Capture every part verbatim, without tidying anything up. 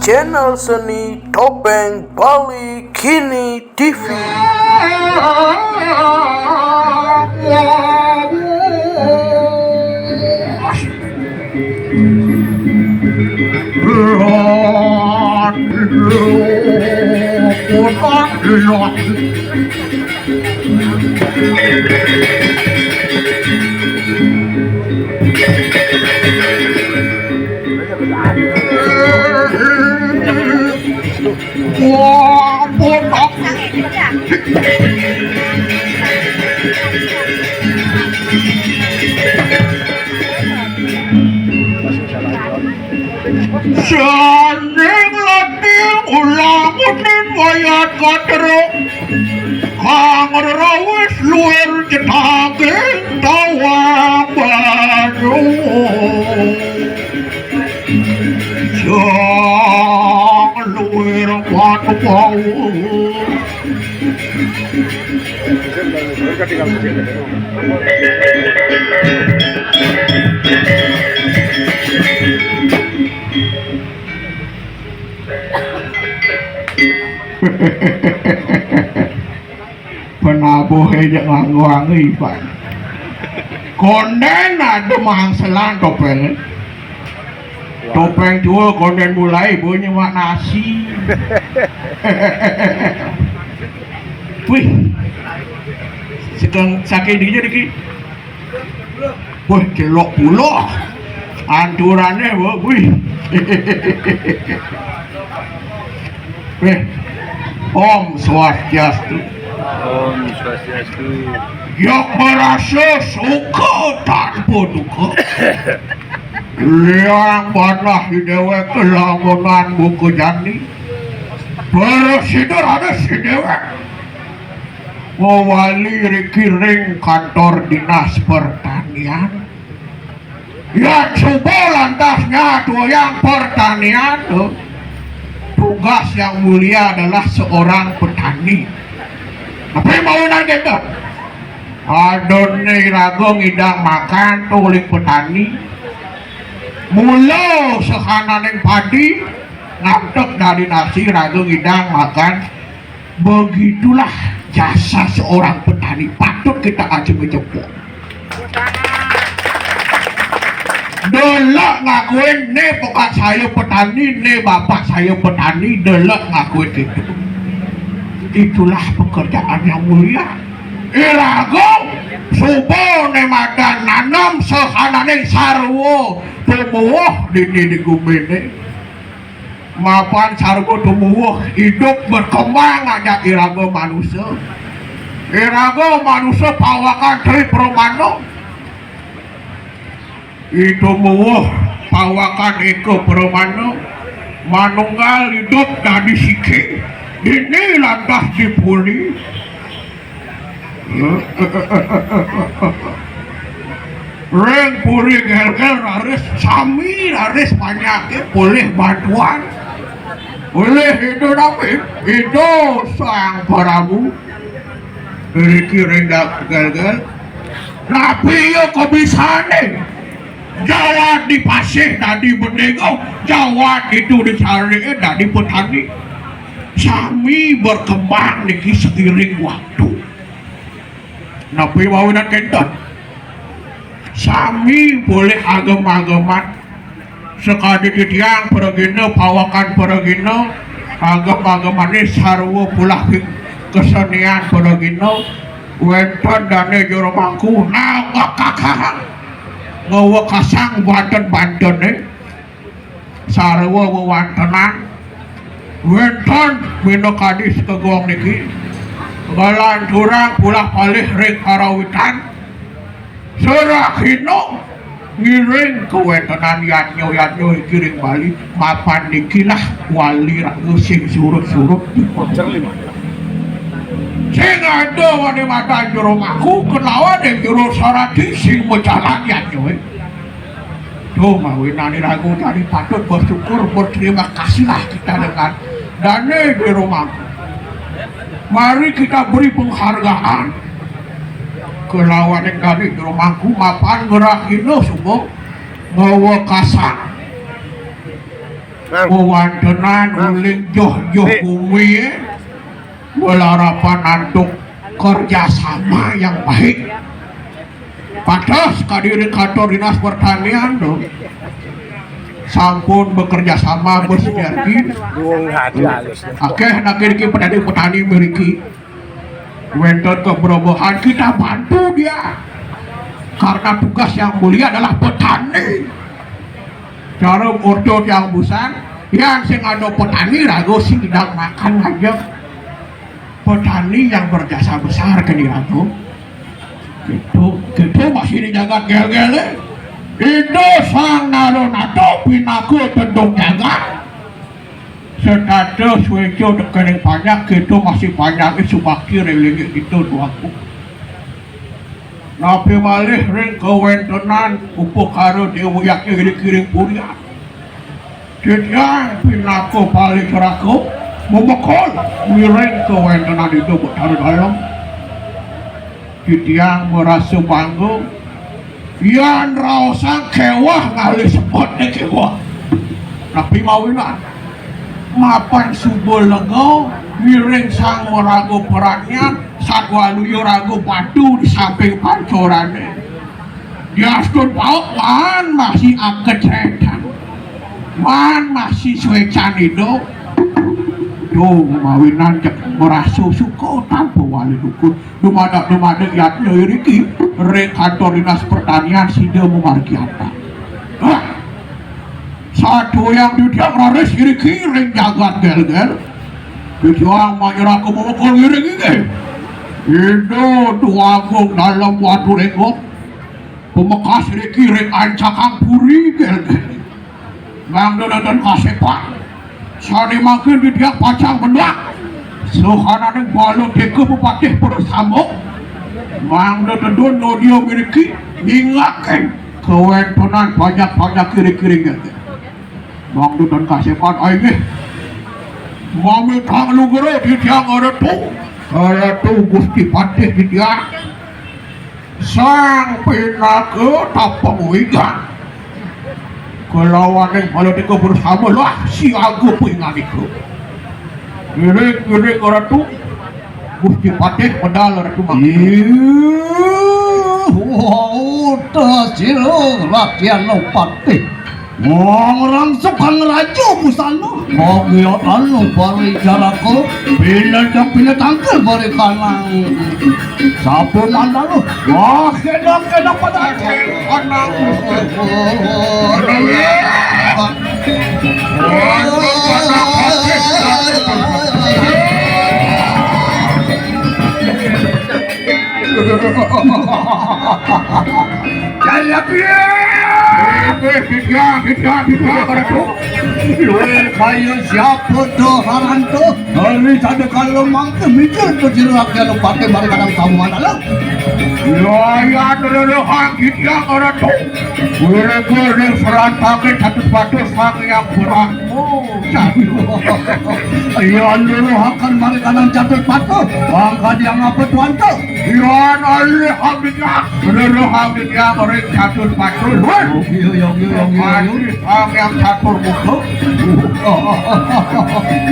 Channel Seni Topeng Bali Kini T V. Saning latih ulamunin wayat kateruk kang rerawis luwir cetaging tawang banyu. Sang luwir patupawu. Penabuh aja nganggo angin, Pak. Konden ada mangselan topeng. Topeng tua konden mulai bunyi mak nasi. Wih. Sekeng saking dia dikit. Wih, celok pula. Anturane, wih. Eh, Om Swastiastu. Om Swastiastu. Yang merasa suka tanpa duka. Liang panah di dewek kelamunan buku jani. Terus itu ada si dewek. Mewali riki ring kantor dinas pertanian. Ya, coba lantasnya tuh yang pertanian tuh. Tugas yang mulia adalah seorang petani. Tapi mau nanya, ada nih raga ngidang makan tuh oleh petani. Mula sehananing padi ngantek dari nasi raga ngidang makan. Begitulah jasa seorang petani, patut kita acungi jempol. Delok ngakuin, "Nih, bapak saya petani, nih, bapak saya petani," delok ngakuin gitu. Itulah pekerjaan yang mulia. Irago suba ne madan nanem sahananing sarwa tumuwuh dini di gumine. Mapan sarwa tumuwuh, idup berkembang aja iraga manusa. Iraga manusa pawakan Tri Pramana. Itu muwuh pawakan Eka Pramana. Manunggal idup dadi siki. Dini lantas dipuri. Ring puri Gelgel raris sami raris panyake polih bantuan. Oleh itu napi? Itu Sang Prabu. Riki ring Gelgel. Napi ya kebisane? Jawat di pasih dadi bendega, jawat itu di sarike dadi petani. Sami berkembang niki seiring waktu. Napi mawinan kenten? Sami polih agem-ageman. Sakadi titiang pragina, pawakan pragina, agem-agemane sarwa polah kesenian pragina, wenten dane jero mangku, nah, kakang, ngwekasang banten-bantene. Sarwa wewantenan wenten minakadi sakegong niki, nglanturang polah palih ring karawitan, sarahina ngiring kawentenan yadnya-yadnya iki ring Bali, mapan nikilah wali raga sing surut-surut. Sing ada wane madan jero mangku kelawan ing jero sarati sing majalan yadnya. Duh, mawinan iraga tadi patut bersyukur, berterima kasihlah kita dengan dane jero mangku. Mari kita beri penghargaan kelawan ing dane jero mangku mapan ngrahina suba ngwekasang. Wéwéntenan uling joh-joh bumi, malarapan antuk kerjasama yang baik. Pados ka diri kantor dinas pertanian tuh. Sampun bekerja sama, bersinergi. Akéh niki petani-petani mriki. Wénten keberobohan, kita bantu dia. Karena tugas yang mulia adalah petani. Cara ordo yang busan, yang sing ada petani ragu sing tidak makan aja. Petani yang berjasa besar ke dia tuh. Gitu, gitu masih di jagat gel-gel. Itu sang naro nato pinaka tendung jagat. Setatus wéjo tekening panjak, kita masih panjak subakti relingi kita tuaku. Napi malih ring kawéntenan upakara déwa yakti ring kiring purian. Titiang pinaka palikraka memekul wiring kawéntenan Ida Betara Dalem. Titiang merasa bangga yan raosang kéweh ngalih sepetné kéweh. Napi mawinan? Mapan suba lega ngiring sang maraga peranian, satwaluya raga patu di samping pancorané. Diastun pauk maan masih akecrétan. Maan masih suécan Ida. Duh, mawinan cek merasa suka tanpa wali dukun. Dumadak-dumadak yatnya iriki ring kantor dinas pertanian sida mamargi apa. Hah! Satuyang titiang raris iriki ring jagat gel-gel. Titiang manyerahka mawakul ngiring inggih. Ida Déwa Agung Dalem Watu Rénggong. Pamekas riki ring ancakang puri gel-gel. Mangda nénten kasepan. Sané mangkin titiang pacang mendak sahananing bala teka pepatih prasama. Mangda tedun nodia miriki nyingakin kawéntenan panjak-panjak kiri-kiri ngété. Mangda nénten kasepan, inggih. Mamitang lugra titiang Ratu. Ratu Gusti Patih titiang. Sang pinaka tapang wigan. Kalawaning bala teka bersama lah siaga pinganika. Ngiring, ngiring Ratu. Gusti Patih medal Ratu Mangku. Ih, wau, tasira rakyat Patih. Wong rangsukang raja busana. Kok iya anu bari jaraka, pinetang pinetangkil bari kanang. Sapu mandalu. Wah, kedang kedang pada kanang. Jaya piye? Éh, éh, Bidya, Bidya, Bidya, Ratu. Luwih kaya siapa to, Haranto? Hari sada kala mangke mikir to sira rakyat pati mari kadang kamu anak. Ya, ya, lelehang Bidya, Ratu. Wiraga ring serantangé catus patus Sang Hyang Brahma. Iya, lelehang mari kadang catus patus. Bangka dia ngapa tuan to? Yan alih abdityang, reruh abdityang ring catur patur. Wah. Yogi, yogi, yogi, yogi. Masih sang yang catur muka.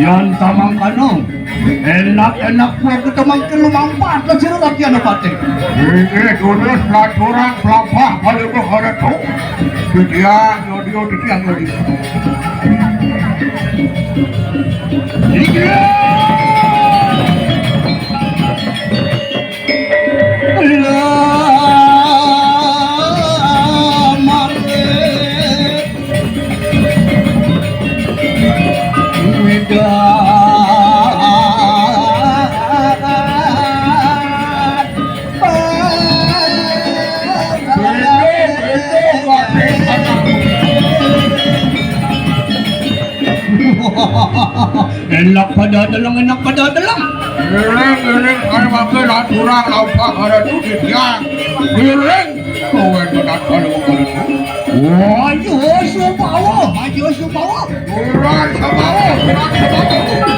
Yan samangkana. Enak-enak gua kita mangkin lumampat lah sira lagi anu pati. Ini tulus laturang pelampah balik ke Haretu. Titiang, yodi, yodi, titiang, yodi. Iya. Enak pada deleng, enak pada deleng. Ngiring, ngiring, ada makan aturan lampah ada tu di tiang. Ngiring, kawan dengan pada makan itu. Wah, ayo subawa, ayo subawa. Kurang subawa, kurang subawa.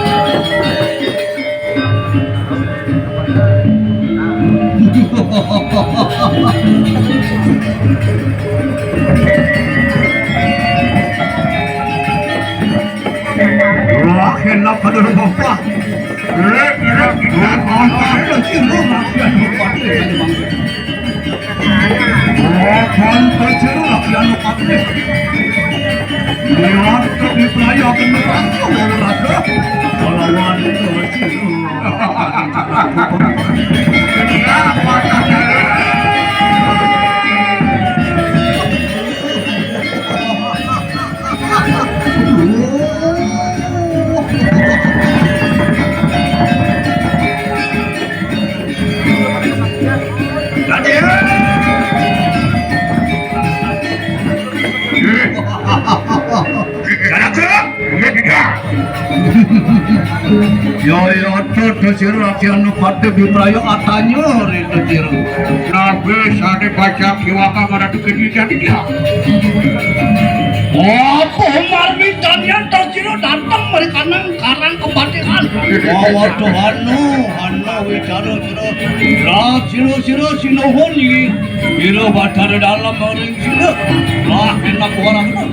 Enak pada bapak. Enak, enak, enak. Bapak kecil lagi anu kabeh. Lihat ke di pelayakan neraka, raga. Melawan kecil. Yo, yo, tuh, tuh, sira lagi anu pada di prayo atanya, itu, sira. Nabi sane baca kiwaka ngarati kejadian dia. Apa marmitanian to sira dateng mari kanang karang kepatihan. Oh, waduh, anu, anu, wicara sira. Lah, sira, sira, sinuhun iki. Ira Batara Dalem maring sira. Lah, enak ora ngono.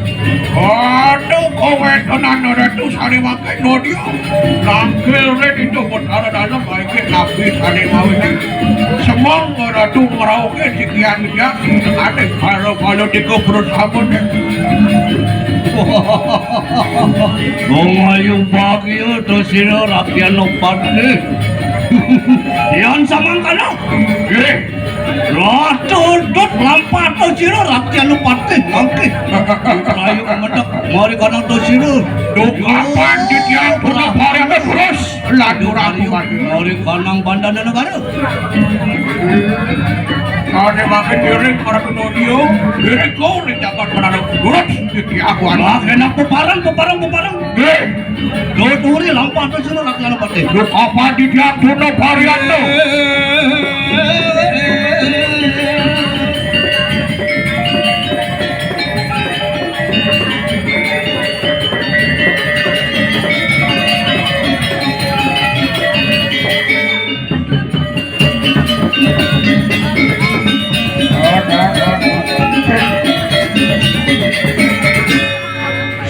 Aduh, kowe tenan ora tu sare wae. Nodio, nangkil rek itu Batara Dalem, baik nabi sane mau ini. Semong ora tu merauke sekian ya, ada kalau kalau tiga puluh tahun. Wong ayu bagio to sira rakyat no pati. Yan samangkana. Eh, Ratu Dut lampah to sira rakyat no pati mangke. Ayo medek mari kanang to sira. Duh kapan titiang punya varian terus. Lanjur aku mati. Mari kanang bandana negara. Ane makin diri para kenodio, diri kau di jagat menara urut di aku anak. Wah, enak peparang, peparang, peparang. Eh, Duturi lampah to sira rakyat no pati. Duh kapan titiang punya varian tuh.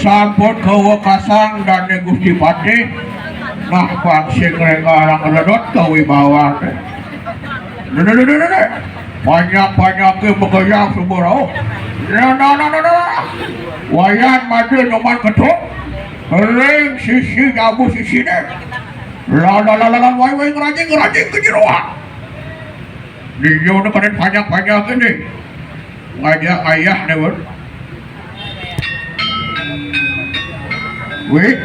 Sampun kawekasan dane Gusti Patih, nah, pang sing renggarang redot kawibawan. Dene, dene, dene. Banyak-banyake megayang sumber rauh. Nah, nah, nah, nah, nah. Wayan made noman ketuk. Ring sisi jabu sisine. Lah, lah, lah, lah, lah, wai, wai, ngerajing, ngerajing ke jeroan. Dia udah pada banyak-banyak ini. Ngajak ayah deh, Bun. Wih.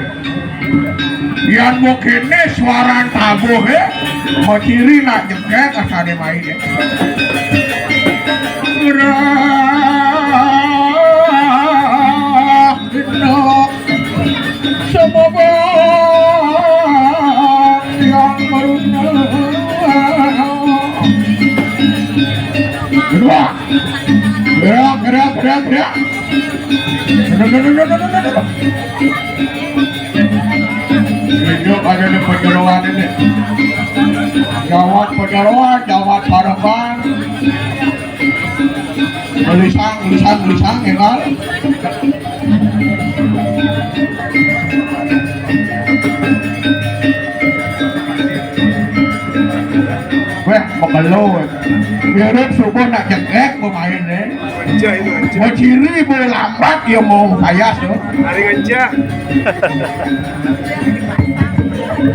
Yan mungkin nih suaran tabuh ya. Mau ciri nak jengkek asane main ya. Gerah. Semoga yang beruntung. Gerak, gerak, gerak, gerak. Ini ada di penyeruan ini. Jawab penyeruan, jawab harapan. Gelisang, gelisang, gelisang, ya kan? Weh, mekelo. Mirip subuh nak jengkek pemain, eh. Anjay itu, anjay. Mau ciri, mau lambat, ya mau kaya tuh. Hari anjay.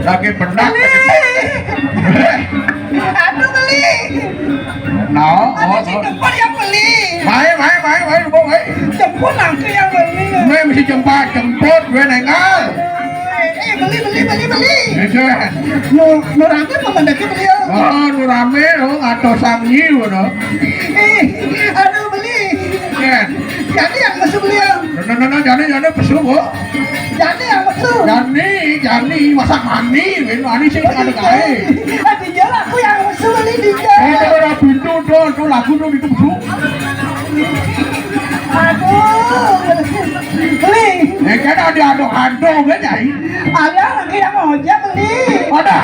Lagi pendak. Aduh, beli. Nah, oh, oh. Jemput yang beli. Mai, mai, mai, mai, lu mai. Jemput nangke yang beli. Mai mesti jemput, jemput, gue nengal. Eh, eh, beli, beli, beli, beli. Itu kan. Nu, nu rame apa mendaki beli, ya? Oh, nu rame, oh, ngato sangi, ngono. Eh, aduh, beli. Kan. Jadi yang masuk beli, ya? No, no, no, no, jadi, jadi pesu, Bu. Jani yang metu. Jani, Jani, masak mani, Win, mani sing ada kae. Dijal aku yang metu, ini dijal. Eh, itu ora pintu, tuh, tuh lagu tuh itu, Bu. Aduh. Beli. Eh, kan ada ado-ado, kan, Jai? Ada lagi yang mau ojek, beli. Ada.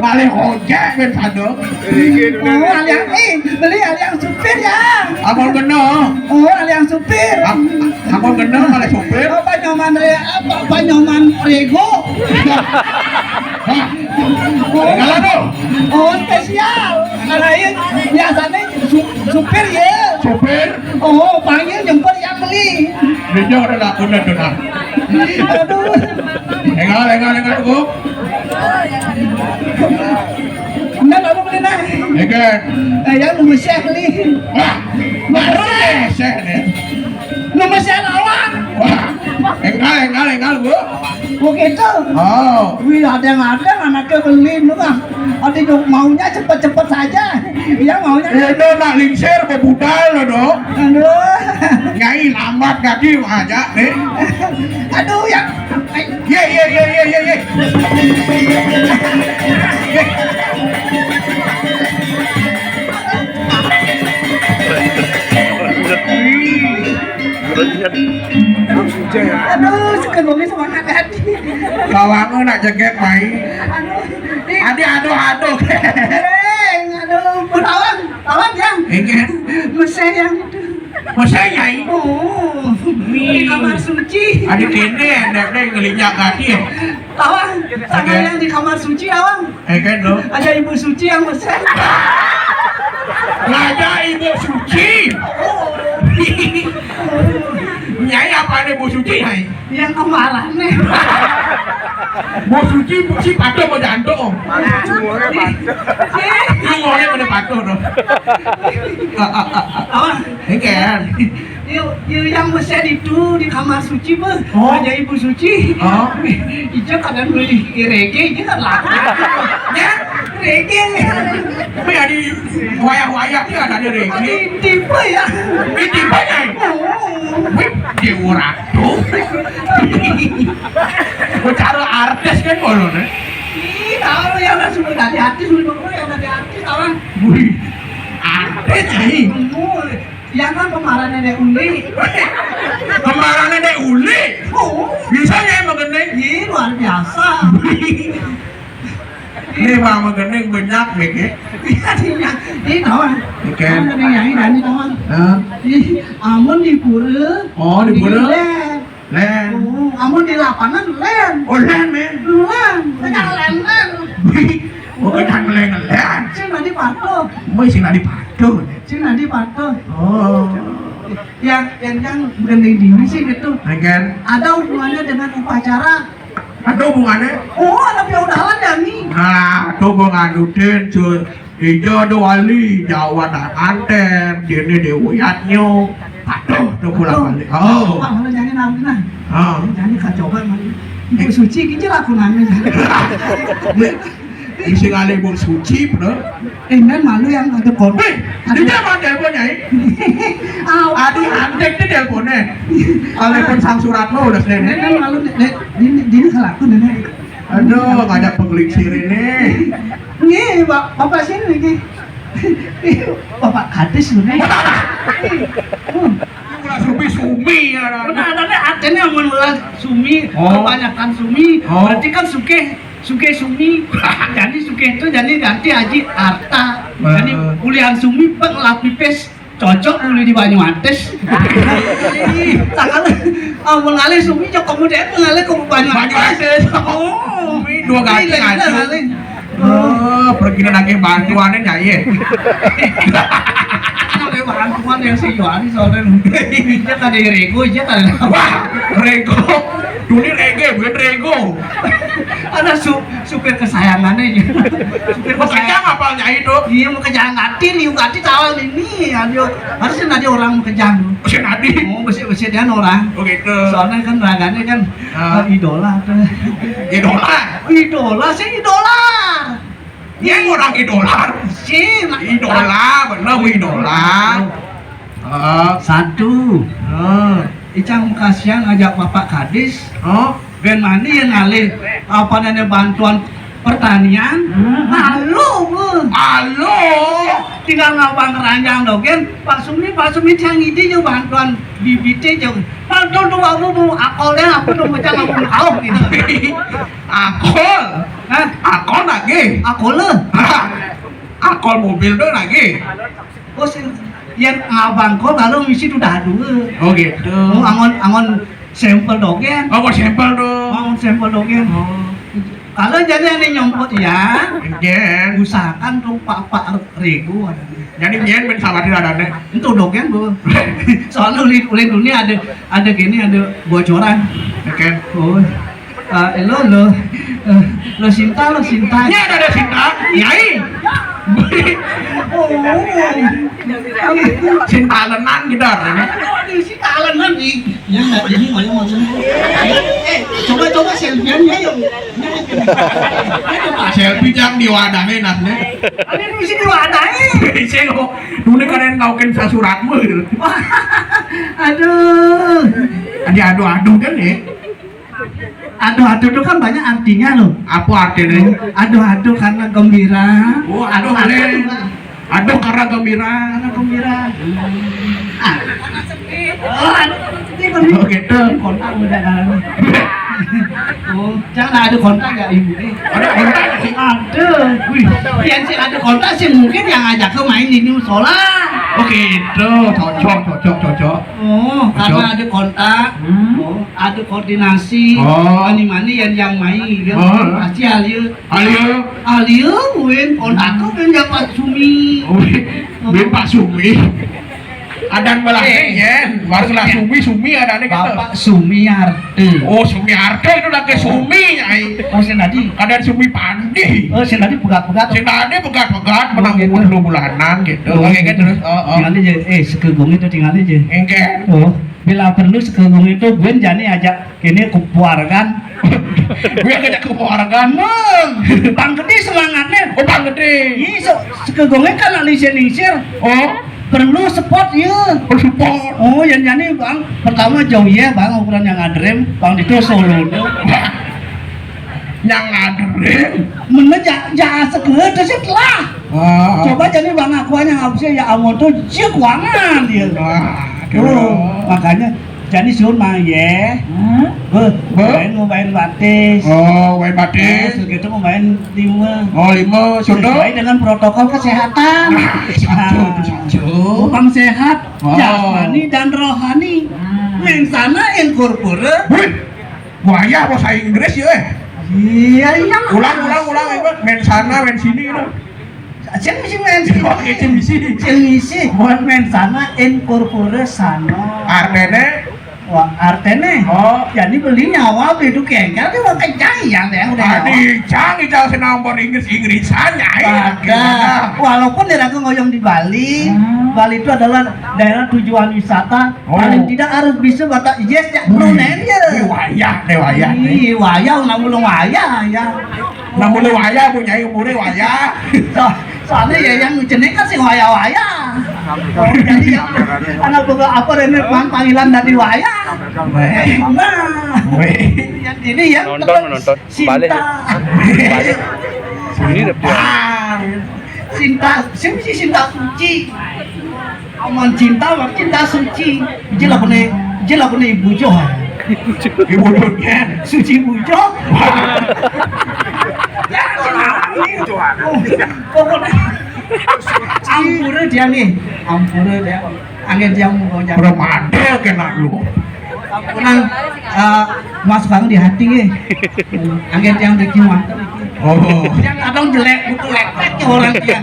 Ngalih ojek, Win, sado. Oh, aliang, eh, beli aliang supir, ya. Abang kena. Oh, aliang supir. Ab-, abang kena, ngalih supir. Oh, Nyoman Re-, apa, Pak Nyoman Rego? Hah? Enggak lah tuh. Oh, spesial. Lain, biasanya su-, supir ya. Supir? Oh, panggil jemput yang beli. Dia udah laku dah tuh, nah. Aduh. Enggak, enggak, enggak, Bu. Enggak, enggak, enggak, enggak. Enggak. Eh, ya, lu Syekh nih. Wah, baru deh, Syekh nih. Nomor saya lawan. Wah, enggak, enggak, enggak, Bu. Begitu. Oh. Wih, ada yang ada anaknya beli nu ah. Ada dong maunya cepet-cepet saja. Iya, maunya. Iya, itu nak lingsir bebudal loh, dong. Aduh. Nyai lambat kaki aja nih. Aduh, ya. Ye, ye, ye, ye, ye, ye. Ye. Aduh, sekarang semangat hati. Kawangan nak jeget main. Aduh, ih. Adi, aduh, aduh. Eh, aduh, lawan, lawan yang. Enggak. Meseh yang itu. Meseh, Nyai. Oh, di kamar suci. Adi kene, anak dia ngelinya kaki. Lawan, sama yang di kamar suci, lawan. Eh, kan, lo? Ada ibu suci yang meseh. Ada ibu suci. Nyai apa ada ibu suci, Nyai? Yang kemarin nih. Ibu suci, ibu si patuh mau jantung. Cungurnya patuh. Cungurnya pada patuh, tuh. Apa? Ini kan. Yuk, yuk yang mesej itu di kamar suci, Bos. Oh. Ada ibu suci. Oh. Ijo kadang beli rege, ijo kan laku. Ya, rege. Tapi ada wayah-wayah dia ada rege. Ada tipe ya. Ini tipe ya. Oh. Wih, dia orang tuh. Cara artis kan kalau nih. Ih, tahu ya, lah, sudah dari artis, sudah pokoknya yang dari artis, kawan. Wih, artis ini. Yang kan kemarin nenek Uli. Kemarin nenek Uli? Oh. Bisa ya, Mbak Gendeng? Ih, luar biasa. Ini Mbak Gendeng banyak, Mbak, ya? Iya, iya. Ini, kawan. Oke. Kawan, ada yang ini, kawan. Hah? Ih, amun di pura. Oh, di pura? Di Len. Oh, amun di lapangan, Len. Oh, Len, men. Len. Tekan Len, Len. Oh, tekan Len, Len. Sing tadi patuh. Mbak, sing tadi patuh. Sing tadi patuh. Oh. Yang, yang, yang Gendeng dini sih gitu. Kan? Ada hubungannya dengan upacara. Ada hubungannya? Oh, ada piaudalan ya, nih. Nah, tuh gua nganutin, cuy. Ijo ada wali, Jawa tak kanter, dia ini dia uyatnya. Aduh, tuh pulang balik. Oh. Wah, kalau jadi nanti nah. Oh. Jadi kacau banget. Ibu suci, gitu lah aku nanya. Bisa ngalih ibu suci, bro. Eh, men malu yang ada kode. Wih, aduh. Dia mana teleponnya, eh? Aduh, antek tuh teleponnya. Kalau telepon Sang Suratno udah sini. Men malu, nek, nek, ini, ini kalau aku, nek. Aduh, ada penglingsir ini. Nih, Pak, Bapak sini nih. Bapak Kadis lu nih. Hmm. Ulah Sumi, Sumi ya. Benar, tapi artinya mun ulah Sumi, oh, kebanyakan Sumi, oh, berarti kan Sukeh, Sukeh Sumi. Jadi Sukeh itu jadi ganti Haji Arta. Jadi, eh, ulian Sumi peng lapipis. Cocok mulai di Banyu Ates. Tangan, ah, mengalih Sumi, cocok kamu deh, mengalih ke Banyu Ates. Banyu Ates. Oh, Sumi dua kali. Iya, ngaco. Iya, iya. Oh, pergi nagih bantuannya, Nyai. Nagih bantuan yang si Yohanes soalnya. Dia tadi rego, dia tadi. Wah, rego. Dunia rege, bukan rego. Ada su-, supir kesayangannya, ya. Supir mau kesayangan. Kejang apa, Nyai, tuh? Iya, mau kejang ganti, liu ganti, tawang ini, aduh. Harusnya tadi orang mau kejang. Besi tadi. Oh, besi-besi dia orang. Oh, gitu. Soalnya kan raganya kan, ah, eh, idola tuh. Idola? Idola, sih idola. Dia orang idola. Sih, nah. Idola, bener, idola. Heeh. Satu. Heeh. Icang kasihan ngajak Bapak Kadis. Oh. Gen mani yang ngalih apa namanya bantuan pertanian. Hmm. Halo, Bu. Halo. Tinggal ngabang keranjang dogen. Pak Sumi, Pak Sumi tiang ide jo bantuan bibite jo. Bantuan tuh, Bu, Bu, akolnya apa tuh, macam apa, kau gitu. Akol. Hah? Akol lagi. Akol le. Akol mobil tuh lagi. Oh, sing, yang ngabang kol kalau misi tuh dah dua. Oh, gitu. Oh, angon, angon Sampel dogén. Oh, sampel dong. Oh, sampel dogén. Oh. Kalau jadi ada nyongkut ya, usahakan dong Pak Pak Rego ada. Jadi nyén ben sabar ada nih. Itu dogén, Bu. Soalnya ulin, ulin dunia ada, ada gini, ada bocoran. Oke. Oh. Eh, lo, lo, eh, lo Sinta, lo Sinta. Ya ada, ada Sinta. Yai. Oh. Sinta lenan gitu artinya. Aduh, Sinta lenan nih. Ya nggak ini maksudnya. Eh, coba, coba selfie-an ya, yuk. Selfie yang diwadahin artinya. Ada di sini diwadahin. Saya kok dulu kalian kawin sasuratmu gitu. Aduh. Ada aduh-aduh kan ya? Aduh-aduh itu kan banyak artinya loh. Apa artinya? Aduh-aduh karena gembira. Oh, aduh, aduh, aduh, aduh karena gembira. Karena gembira. Ah. Oh, aduh, ini kan. Oh, gitu. Kontak udah kan. Oh, jangan ada kontak ya ibu. Eh. Ada kontak sih. Aduh, wih. Yang sih ada kontak sih mungkin yang ajak ke main ini musola. Oh gitu, cocok, cocok, cocok. Oh, karena ada kontak, hmm, oh, ada koordinasi, oh, mani-mani yang yang main, ya, oh, pasti alia. Alia. Alia, win, kontak tuh kan ya Pak Sumi. Oh, win, win Pak Sumi. Ada yang belah, eh, ya, baru lah Sumi, Sumi ada nih gitu. Bapak Sumiarto. Oh, Sumiarto itu lagi Sumi, ai. Oh, si tadi. Kadang Sumi Pandi. Oh, si tadi pegat-pegat. Si tadi pegat-pegat, oh, menang gitu. Umur dua bulanan gitu. Oh, oke, gitu, terus. Oh, oh. Tinggal aja, eh, sekegong itu tinggal aja. Enggak. Oh, bila perlu sekegong itu gue jani aja ini kupuarkan. Gue aja kupuarkan. Mang, Bang Gede semangatnya. Oh, Bang Gede. Iya, so, sekegongnya kan lingsir-lingsir. Oh. Perlu support ya. Perlu support. Oh, yang jani Bang, pertama jauh ya Bang ukuran yang ngadrem, Bang itu solo. Yang ngadrem. Mana ja ja sekegong itu sih lah. Ah. Coba jadi Bang aku yang habisnya ya amun tuh cek kuangan dia. Ah, tuh, makanya jadi sun mah ya. Hmm? Beh, beh, main mau main batis. Oh, main batis. Terus gitu mau main lima. Oh, lima, sudah. Sesuai dengan protokol kesehatan. Nah, satu, satu. Bang sehat, oh, jasmani dan rohani. Hmm. Mensana in corpore. Wih, buaya bahasa Inggris ya, eh. Iya, iya. Ulang, ulang, ulang, Ibu. Mensana, mensini, gitu. Cek misi men. Oke, cek misi. Cek misi. Buat mensana in corpore sano. Artene? Wah, artene. Oh. Jadi beli nyawa beli itu kengkel dia mau kencang ya, ya udah. Adi, jangan jangan senang ber Inggris Inggrisan ya. Ada. Walaupun daerah aku ngoyong di Bali, hmm, Bali itu adalah daerah tujuan wisata. Oh. Paling tidak harus bisa bahasa Inggris ya. Wih. Wayah, deh wayah. Ih, wayah, nang belum wayah ya. Nang belum wayah, punya umurnya wayah. So, soalnya ya yang jenis kan si wayah-wayah. Oh, jadi ya, anak boga apa ini panggilan dari wayah. Nah, weh, yang ini ya nonton, nonton. Sinta. Balik. Balik. Ini udah. Sinta, sing si Sinta Suci. Aman cinta, aman cinta suci. Jela kene, jela kene ibu jo. Ibu jo kan? Suci ibu jo. Pokoknya ampura dia nih, ampura dia. Angin dia mau kerja. Belum ada kena lu. Kunang, eh, Mas Bang di hati nggih. Angin yang rezeki mantep. Oh. Yang kadang jelek, butuh lepek ya orang dia.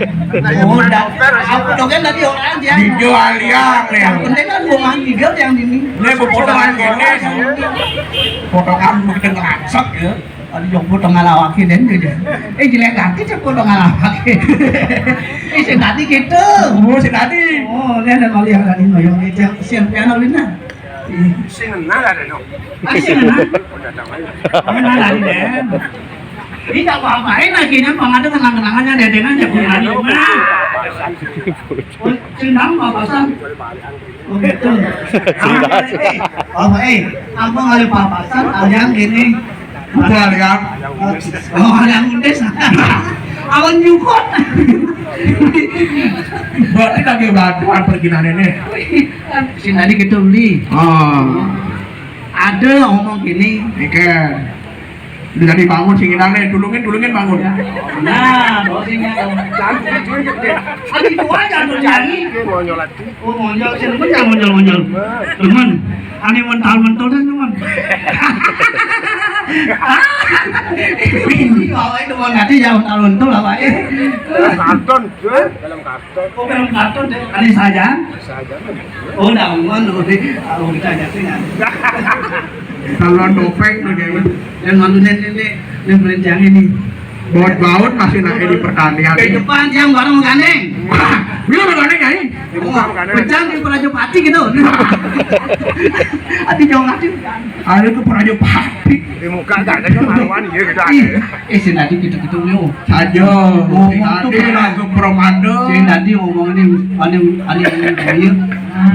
Oh, udah. Aku dong kan tadi orang dia. Dijual liang nih. Yang penting kan gua mandi dia yang ini. Ini potongan gini. Potongan mungkin ngelangsek ya. Ada yang potongan awak ini aja. Eh, jelek lagi cek potongan awak. Eh, si tadi gitu. Oh, si tadi. Oh, ini ada kali yang tadi ngoyong itu. Siang piano Lina. Sing kenal ada dong. Ah, sing kenal. Udah tahu aja. Kenal lagi, Den. Ini nggak apa-apain lagi, nih, Bang, ada kenang-kenangannya, dedengan, ya, Bang, ada. Nah. Oh, sing nang papasan. Oh, gitu. Apa, eh, apa kali papasan, ada yang gini. Bukan, ya. Oh, ada yang udes. Awan jukut. Berarti lagi bantuan pergi nane nih. Sing tadi gitu, Li. Oh. Ada ngomong gini. Ikan. Bisa dibangun sing inang nih, tulungin, tulungin bangun. Nah, bawa sini. Aduh, itu aja tuh, Jani. Dia mau nyolot. Oh, monjol, sing demen ya monjol-monjol. Demen. Ane mental-mental deh, demen. Ini bawa itu mau nanti ya mental-mental apa ya? Karton, film karton. Oh, film karton deh. Ane saja. Saja. Oh, dah, mon, udah, udah jatuh ya. Kalau dopeng tuh dia. Dan malu nih, nih, nih, nih, belenjang ini. Baut-baut masih nak di pertanian. Di depan tiang bareng gandeng. Wah, bila mau gandeng, Nyai? Di muka mau gandeng. Pecah di Prajapati gitu. Ati jauh ati. Ada ke Prajapati. Di muka gandeng kan lawan, iya, gitu aja. Ih, eh, si Nadi gitu-gitu, yo. Saja. Ngomong tuh tadi pernah lagu Pramada. Si Nadi ngomong ini, paling, paling, paling, iya.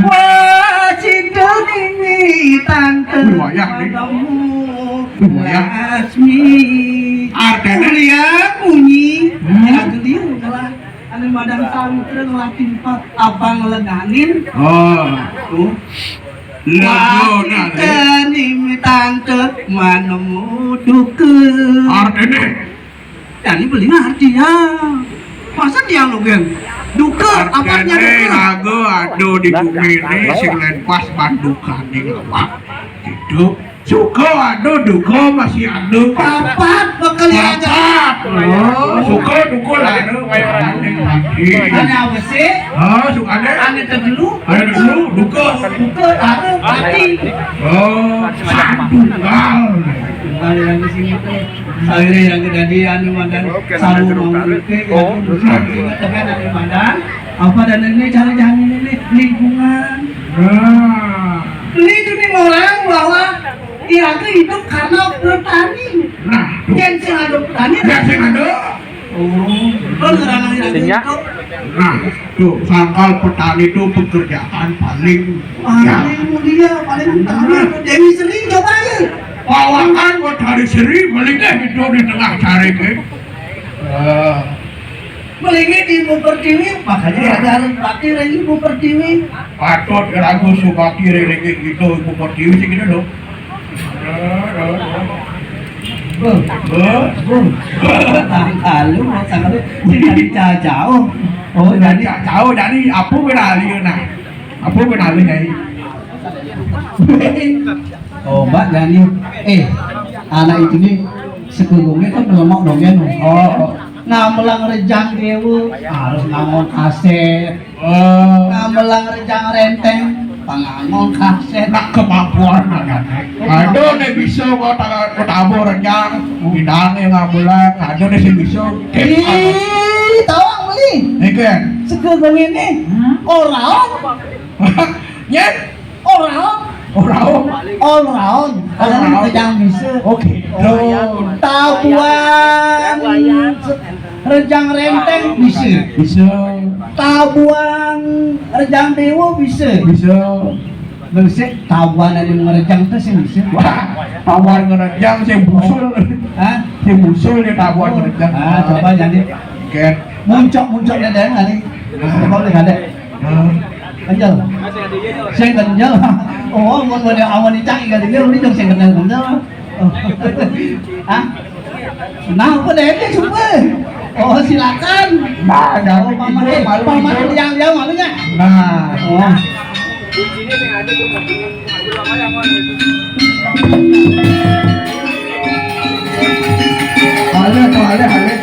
Wah, cinta ini tante. Wah, ya, nih. Padamu. Wah, ya. Lasmi. Artinya? Kuliah, bunyi. Hmm. Lagu dia malah. Anu madang sawitra ngelatih empat abang ledanin. Oh. Tuh. Lagu, wah, nah, kita nih tante manemu duka. Artinya? Jadi beli ngerti ya. Masa dialognya? Duka, apanya duka? Lagu, aduh, di bumi ini sing lain pas bandukan nih, Pak. Gitu. Suka ada, duka masih ada. Papat bakal diajak. Papat. Oh, suka, duka lah ada. Kayak orang ini. Ada apa sih? Oh, suka ada. Ada dulu. Ada dulu, duka. Duka, ada, mati. Oh, satu hal. Ada yang di sini tuh. Saya yang jadi anu mantan. Oke, saru nanti mau dulu. Oke, oh, ingat dengan anu mantan. Apa dan ini cara jangan ini lingkungan. Nah. Beli itu nih orang bahwa Iraga hidup karena petani. Nah, tuh. Yang sing ada petani. Yang sing ada. Oh, oh, karena Iraga hidup. Nah, tuh, sangkal petani itu pekerjaan paling, paling mulia, paling utama. Dewi Sri coba ya. Pawakan buat hari Sri, beli deh hidup di tengah cari, eh. Eh. Melingit di Ibu Pertiwi, makanya ada harus bakti lagi Ibu Pertiwi. Patut ragu subakti religi gitu, Ibu Pertiwi sih gitu loh. Beuh, beuh, beuh. Tangkalu, tangkalu. Sing dari jauh. Oh, dari jauh, dari apa beralih nah? Apa beralih dari? Oh, Mbak Dani. Eh, anak itu nih, sekugungnya kan ngomong dongeng. Oh, oh. Ngamelang rejang dewa, harus nganggo kaset. Oh. Ngamelang rejang renteng, panganggo kaset. Nak kemampuan anak. Aduh, nih bisa kok tak, kok tabuh rejang, bidangnya ngamelang, aduh, nih sih bisa. Ih, tawang beli. Ini kan? Sekugungnya nih, hmm? Orang. Nyet. All round. All round. All round. All round. Rejang bisa. Oke. Tabuhan rejang renteng bisa. Bisa. Tabuhan rejang dewa bisa. Bisa. Bersih, tabuhan ada ngerejang tuh sih bisa. Wah, tabuhan ngerejang sih busul. Hah? Sih busul ya tabuhan ngerejang. Ah, coba jadi. Oke. Muncak-muncak ada yang ada. Coba lihat ada. Ganjel. Sing ganjel. Oh, mun pada awan dicak ganjel, ini dong sing ganjel-ganjel. Oh. Hah? Nah, apa deh itu coba? Oh, silakan. Nah, jangan, oh, paman, gitu, eh, malu, paman gitu. Yang, yang malunya. Nah. Oh. Alé, alé, alé.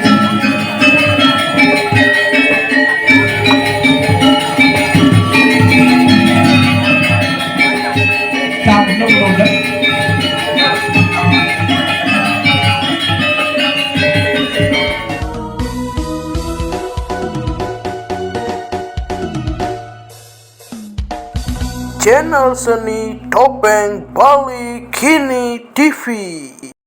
Cakep dong, Bro. Channel Seni Topeng Bali Kini T V.